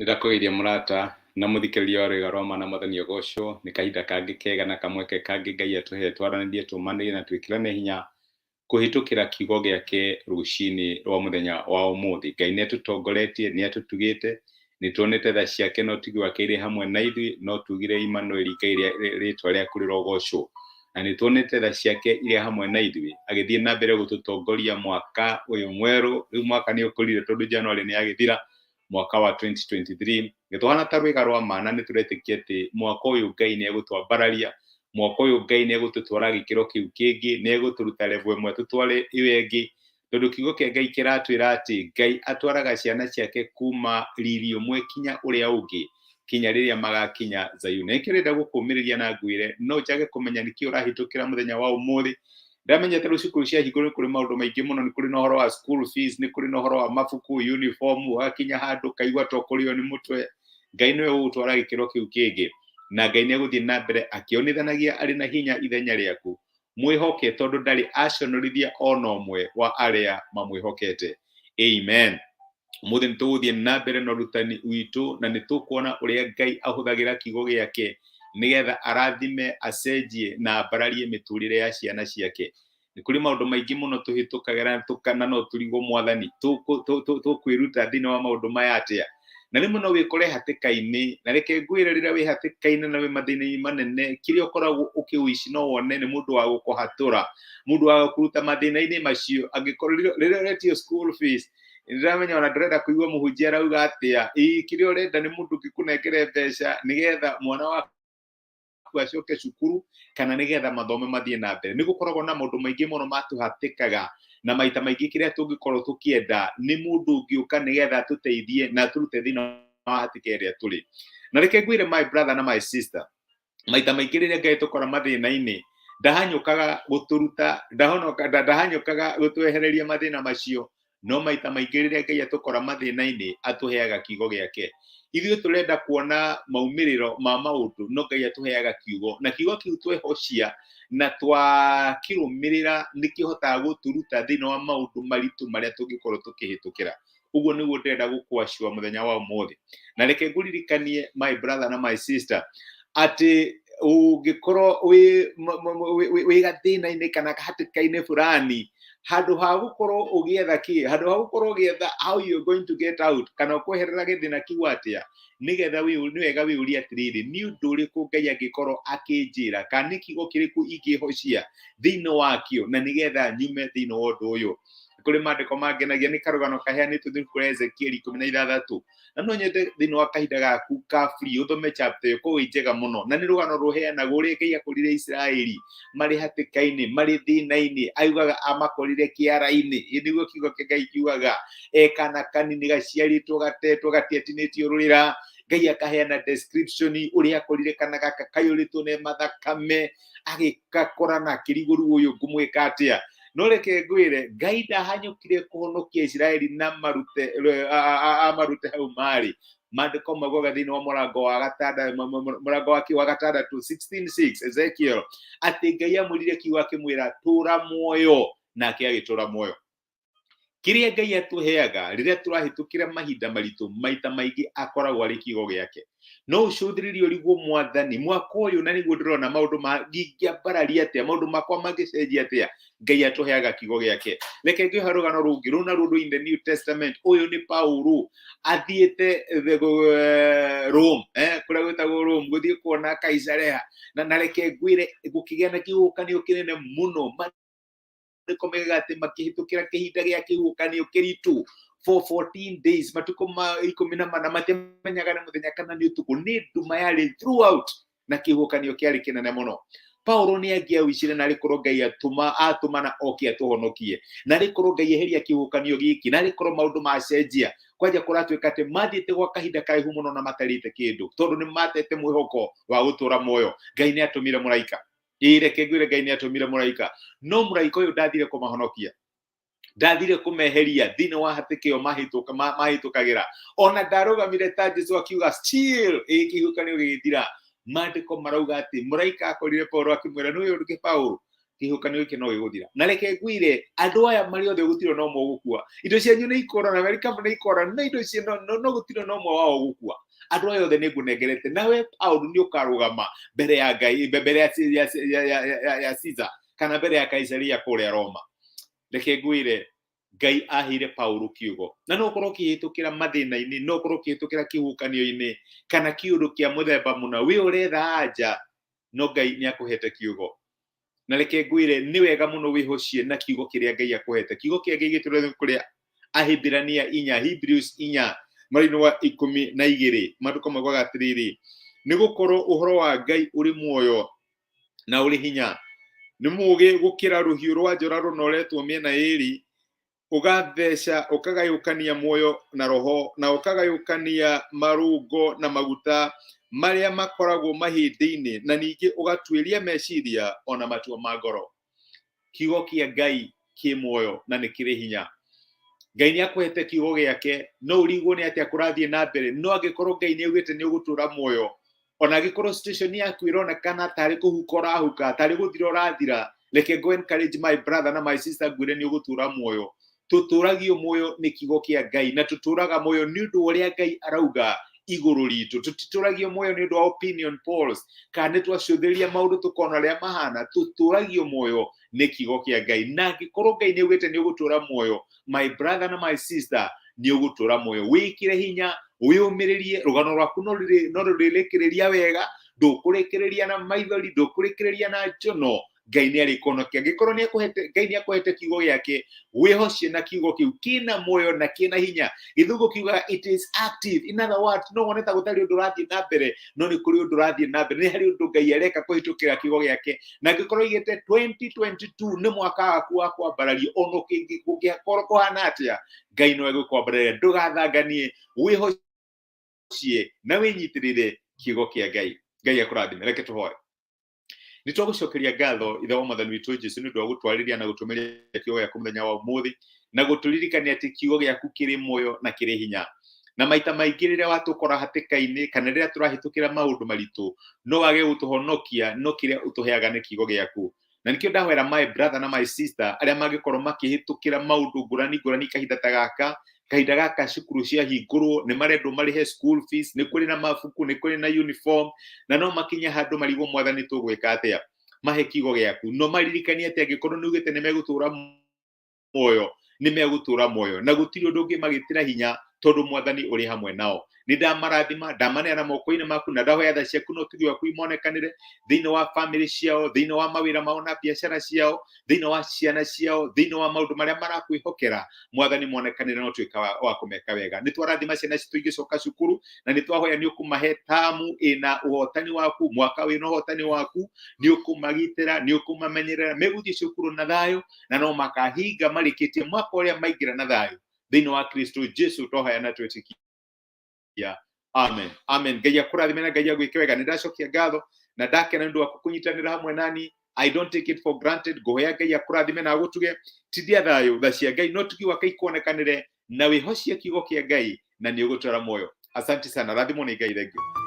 Nĩndakũgeithia mũrata na mũthikĩrĩria wa Rwĩga rwa Ma na Mwathani agocwo. Nĩ kahinda kangĩ kega na kamweke kangĩ Ngai atũhe twaranĩrie, tũmanĩrie na twĩkĩrane hinya kũhĩtũkĩra kiugo gĩake rũcinĩ rwa mũthenya wa ũmũthĩ. Ngai nĩ atũtongoretie, nĩ atũtugĩte, nĩ tuonete tha ciake na ũtugi wake irĩ hamwe na ithuĩ. No tugire Immanueli, Ngai rĩtwa rĩaku rĩrogocwo. Na nĩ tuonete tha ciake irĩ hamwe na ithuĩ agĩthiĩ na mbere gũtũtongoria mwaka ũyũ mwerũ. Rĩu mwaka nĩ ũkũrire tondũ January nĩ yagĩthira, mwaka wa 2023. Nĩtũhana ta rwĩga rwa ma na nĩtũretĩkia atĩ mwaka ũyũ Ngai nĩ egũtwambararia, mwaka ũyũ Ngai nĩ egũtũtwara gĩkĩro kĩu kĩngĩ, nĩ egũtũruta level ĩmwe tũtware ĩyo ĩngĩ, tondũ kiugo kĩa Ngai kĩratwĩra atĩ Ngai atwaraga ciana ciake kuma riri ũmwe kinya ũrĩa ũngĩ, kinya rĩrĩa magakinya Zayuni. Nĩkĩo ndĩrenda gũkũmĩrĩria na ngwĩre no njage kũmenya nĩkĩ ũrahĩtũkĩra mũthenya wa ũmũthĩ. Ndamenya ta rĩu cukuru ciahingũrwo nĩ kũrĩ maũndũ maingĩ mũno, nĩ kũrĩ na ũhoro wa school fees, nĩ kũrĩ na ũhoro wa mabuku, uniform, ũgakinya handũ ũkaigua to kũrĩo nĩ mũtwe. Ngai nĩwe ũgũtwara gĩkĩro kĩu kĩngĩ, na Ngai nĩ egũthiĩ na mbere akĩonithanagia arĩ na hinya ithenya rĩaku. Mwĩhoke tondũ ndarĩ aconorithia ona ũmwe wa arĩa mamwĩhokete. Amen. Ũmũthĩ nĩ tũgũthiĩ na mbere na ũrutani witũ na nĩ tũkuona ũrĩa Ngai ahũthagĩra kiugo gĩake nĩgetha arathime, acenjie na ambararie mĩtũrĩre ya ciana ciake. Nĩ kũrĩ maũndũ maingĩ mũno tũhĩtũkagĩra na no tũrigwo Mwathani tũkwĩruta thĩinĩ wa maũndũ maya atĩa. Na rĩmwe no wĩkore hatĩka-inĩ, na reke ngwĩre rĩrĩa wĩ hatĩka-inĩ na wĩ mathĩna-inĩ manene, kĩrĩa ũkoragwo ũkĩwish no wone nĩ mũndũ wa gũkũhatũra, mũndũ wa gũkũruta mathĩna-inĩ macio. Angĩkorwo rĩrĩa ũretio school fees, ndĩramenya ona ndĩrenda kũigua mũhunjia arauga atĩa. Ĩ kĩrĩa ũrenda nĩ mũndũ ũngĩkũnengere mbeca nĩgetha mwana waku acoke cukuru kana nĩgetha mathome mathiĩ na mbere. Nĩ gũkoragwo na maũndũ maingĩ mũno matũhatĩkaga, na maita maingĩ kĩrĩa tũngĩkorwo tũkĩenda nĩ mũndũ ũngĩũka nĩgetha atũteithie na atũrute thĩinĩ wa hatĩka ĩrĩa tũrĩ. Na reke ngwĩre, my brother na my sister, maita maingĩ rĩrĩa Ngai tũkora mathĩna-inĩ, ndahanyũkaga gũtũruta, ndahonoka, ndahanyũkaga gũtwehereria mathĩna macio. No maita maingĩ rĩrĩa Ngai atũkora mathĩna-inĩ, atũheaga kiugo gĩake. Ithuĩ tũrenda kuona maumĩrĩro ma maũndũ, no Ngai atũheaga kiugo, na kiugo kĩu twehocia na twakĩrũmĩrĩra nĩkĩhotaga gũtũruta thĩinĩ wa maũndũ maritũ marĩa tũngĩkorwo tũkĩhĩtũkĩra. Ũguo nĩguo ndĩrenda gũkwacua mũthenya wa ũmũthĩ. Na reke ngũririkanie, my brother na my sister, atĩ ũngĩkorwo wĩ gathĩna-inĩ kana hatĩka-inĩ fulani, handũ ha gũkorwo ũgĩetha kĩ, handũ ha gũkorwo ũgĩetha how you are going to get out kana ũkweherera gĩthĩna kĩu atĩa, nĩgetha nĩ wega wĩyũrie atĩrĩrĩ, nĩ ũndũ ũrĩkũ Ngai angĩkorwo akĩnjĩra kana nĩ kiugo kĩrĩkũ ingĩhocia thĩinĩ wakĩo na nĩgetha nyume thĩinĩ wa ũndũ ũyũ. Kũrĩ maandĩko mangenagia, nĩ karũgano kaheanĩtwo thĩinĩ wa Ezekieli 16, na no nyende thĩinĩ wa kahinda gaku ka free ũthome chapter ĩyo, korwo ĩ njega mũno. Na nĩ rũgano rũheanagwo ũrĩa Ngai akorire Isiraeli marĩ hatĩka-inĩ, marĩ thĩna-inĩ. Augaga amakorire kĩara-inĩ. Ĩ nĩguo kiugo kĩa Ngai kiugaga, e kana kanini gaciarĩtwo gatetwo gatiatinĩtio rũrĩra. Ngai akaheana description ũrĩa akorire kana gaka kaiyũrĩtwo nĩ mathakame, agĩgakora na akĩrigwo rĩu ũyũ ngũmwĩka atĩa. No reke ngwĩre, Ngai ndahanyũkire kũhonokia Isiraeli na marute amarute hau marĩ. Maandĩko maugaga thĩinĩ wa mũrango wa gatandatũ, mũrango wa wa gatandatũ, 16:6 Ezekiel, atĩ Ngai amwĩrire kiugo akĩmwĩra tũra muoyo, nake agĩtũra muoyo. Kĩrĩa Ngai atũheaga rĩrĩa tũrahĩtũkĩra mahinda maritũ, maita maingĩ akoragwo arĩ kiugo gĩake. No ũcũthĩrĩrie ũrigwo, Mwathani, mwaka ũyũ na nĩguo ndĩrona maũndũ ingĩambararia atĩa, maũndũ makwa mangĩcenjia atĩa? Ngai atũheaga kiugo gĩake. Reke ngĩoha rũgano rũngĩ rũu naruo rwĩ in the New Testament. Ũyũ nĩ Paulo athiĩte Rome, kũrĩa gwĩtagwo Rome, gũthiĩ kuona Kaisarea. Na reke ngwĩre, gũkĩgĩa na kĩhuhũkanio kĩnene mũno. Maandĩko maugaga atĩ makĩhĩtũkĩra kĩhinda gĩa kĩhuhũkanio kĩritũ for 14 days, matukũ ma 14, matiamenyaga nĩ mũthenya kana nĩ ũtukũ, nĩ nduma yarĩ throughout na kĩhuhũkanio kĩarĩ kĩnene mũno. Paulo nĩ angĩawicire narĩ korwo Ngai atũma atũmana oke atũhonokie, narĩ korwo Ngai eheria kĩhuhũkanio gĩkĩ, narĩ korwo maũndũ macenjia. Kwanja kũratuĩka atĩ mathiĩte gwa kahinda karaihu mũno na matarĩte kĩndũ, tondũ nĩ matete mwĩhoko wa gũtũra muoyo. Ngai nĩ atũmire mũraika. Ĩĩ, reke ngwĩre, Ngai nĩ atũmire mũraika, no mũraika ũyũ ndathire kũmahonokia, ndathire kũmeheria thĩinĩ wa hatĩka ĩyo mahĩtũkagĩra. Ona ndarũgamire ta Jesu akiuga still, ĩ kĩhuhũkanio gĩgĩthira. Maandĩko marauga atĩ mũraika akorire Paulo akĩmwĩra, nĩ ũyũ ũngĩ Paulo. Kĩhuhũkanio gĩkĩ no gĩgũthira. Na reke ngwĩre, andũ aya marĩ othe gũtirĩ na ũmwe ũgũkua. Indo cianyu nĩ ikora na merikabu nĩ ikora, no indo icio no gũtirĩ na ũmwe wao ũgũkua. Andũ aya othe nĩ ngũnengerete, nawe Paulo nĩ ũkarũgama mbere ya Ngai, mbere ya Caesar kana mbere ya Kaisaria kũrĩa Roma. Reke ngwĩre, Ngai aheire Paulo kiugo, na no ũkorwo ũkĩhĩtũkĩra mathĩna-inĩ, no ũkorwo ũkĩhĩtũkĩra kĩhuhũkanio-inĩ kana kĩũndũ kĩa mũthemba mũna, wĩ ũretha anja, no Ngai nĩ akũhete kiugo. Na reke ngwĩre, nĩ wega mũno wĩhocie na kiugo kĩrĩa Ngai akũhete. Kiugo kĩa Ngai gĩtũrete kũrĩa Ahibirania 4, Hebrews 4, mũraini wa 12, maandĩko maugaga atĩrĩrĩ, nĩ gũkorwo ũhoro wa Ngai ũrĩ muoyo na ũrĩ hinya, nĩ mũũgĩ gũkĩra rũhiũ rwa njora rũnoretwo mĩena ĩĩrĩ, ũgatheca ũkagayũkania muoyo na roho, na ũkagayũkania marũngo na maguta marĩa makoragwo mahĩndĩ-inĩ, na ningĩ ũgatuĩria meciria ona matua ma ngoro. Kiugo kĩa Ngai kĩ muoyo na nĩ kĩrĩ hinya. Ngai nĩ akũhete kiugo gĩake, no ũrigwo nĩ atĩa kũrathiĩ na mbere, no angĩkorwo Ngai nĩ augĩte nĩ ũgũtũra muoyo, ona angĩkorwo situation yaku ĩronekana tarĩ kũhuka ũrahuka, tarĩ gũthira ũrathira, reke go encourage my brother na my sister, ngwĩre nĩ ũgũtũra muoyo. Tũtũragio muoyo nĩ kiugo kĩa Ngai, na tũtũraga muoyo nĩ ũndũ wa ũrĩa Ngai arauga igũrũ ritũ. Tũtitũragio muoyo nĩ ũndũ wa opinion polls, kana nĩ twacũthĩrĩria maũndũ tũkona ũrĩa mahana. Tũtũragio muoyo nĩ kiugo kĩa Ngai, na angĩkorwo Ngai nĩ augĩte nĩ ũgũtũra muoyo, my brother na my sister, nĩ ũgũtũra muoyo. Wĩkĩre hinya, wĩũmĩrĩrie, rũgano rwaku no rũrĩrĩkĩrĩria wega, ndũkũrĩkĩrĩria na maithori, ndũkũrĩkĩrĩria na njono. Ngai nĩ arĩkũhonokia. Angĩkorwo nĩ akũhete, Ngai nĩ akũhete kiugo gĩake, wĩhocie na kiugo kĩu kĩna muoyo na kĩna hinya. Gĩthũngũ kiugaga it is active. In other words, no wone ta gũtarĩ ũndũ ũrathiĩ na mbere, no nĩ kũrĩ ũndũ ũrathiĩ na mbere, nĩ harĩ ũndũ Ngai areka kũhĩtũkĩra kiugo gĩake. Na angĩkorwo aigĩte 2022 nĩ mwaka waku wa kwambarario, ona ũngĩkorwo kũhana atĩa, Ngai no egũkwambararia. Ndũgathanganie, wĩhocie na wĩnyitĩrĩre kiugo kĩa Ngai. Ngai akũrathime. Reke tũhoe. Nĩ twagũcokeria ngatho, Ithe wa Mwathani witũ Jesu, nĩ ũndũ wa gũtwarĩria na gũtũmĩria kiugo gĩaku mũthenya wa ũmũthĩ, na gũtũririkania atĩ kiugo gĩaku kĩrĩ muoyo na kĩrĩ hinya. Na maita maingĩ rĩrĩa watũkora hatĩka-inĩ kana rĩrĩa tũrahĩtũkĩra maũndũ maritũ, no wage gũtũhonokia, no kĩrĩa ũtũheaga nĩ kiugo gĩaku. Na nĩkĩo ndahoera my brother na my sister arĩa mangĩkorwo makĩhĩtũkĩra maũndũ ngũrani ngũrani kahinda ta gaka, kahinda gaka cukuru ciahingũrwo, nĩ marendwo marĩhe school fees, nĩ kũrĩ na mabuku, nĩ kũrĩ na uniform, na no makinye handũ marigwo, Mwathani, tũgwĩka atĩa? Mahe kiugo gĩaku, no maririkanie atĩ angĩkorwo nĩ ugĩte nĩ megũtũra muoyo, nĩ megũtũra muoyo, na gũtirĩ ũndũ ũngĩmagĩtĩra hinya, tondũ Mwathani ũrĩ hamwe nao. Nĩ ndamarathima, ndamaneana moko-inĩ maku, na ndahoya tha ciaku na ũtugi waku imonekanĩre thĩinĩ wa famĩlĩ ciao, thĩinĩ wa mawĩra mao na biacara ciao, thĩinĩ wa ciana ciao, thĩinĩ wa maũndũ marĩa marakwĩhokera. Mwathani, monekanĩre na ũtuĩka wa kũmeka wega. Nĩ twarathima ciana citũ igĩcoka cukuru, na nĩ twahoya nĩ ũkũmahe tamu ĩna ũhotani waku, mwaka wĩna ũhotani waku, nĩ ũkũmagitĩra, nĩ ũkũmamenyerera, megũthiĩ cukuru na thayũ, na no makahinga marĩkĩtie mwaka ũrĩa maingĩra na thayũ thĩinĩ wa Kristo Jesu twahoya na twĩtĩkia, amen, amen. Ngai akũrathime na Ngai agwĩke wega. Nĩ ndacokia ngatho na ndakena nĩ ũndũ waku kũnyitanĩra hamwe nani. I don't take it for granted. Ngũhoya Ngai akũrathime na agũtuge. Tindia thayũ, tha cia Ngai no tugi wake ikuonekanĩre, na wĩhocie kiugo kĩa Ngai na nĩ ũgũtwara muoyo. Asante sana, rathimwo nĩ Ngai. Thank you.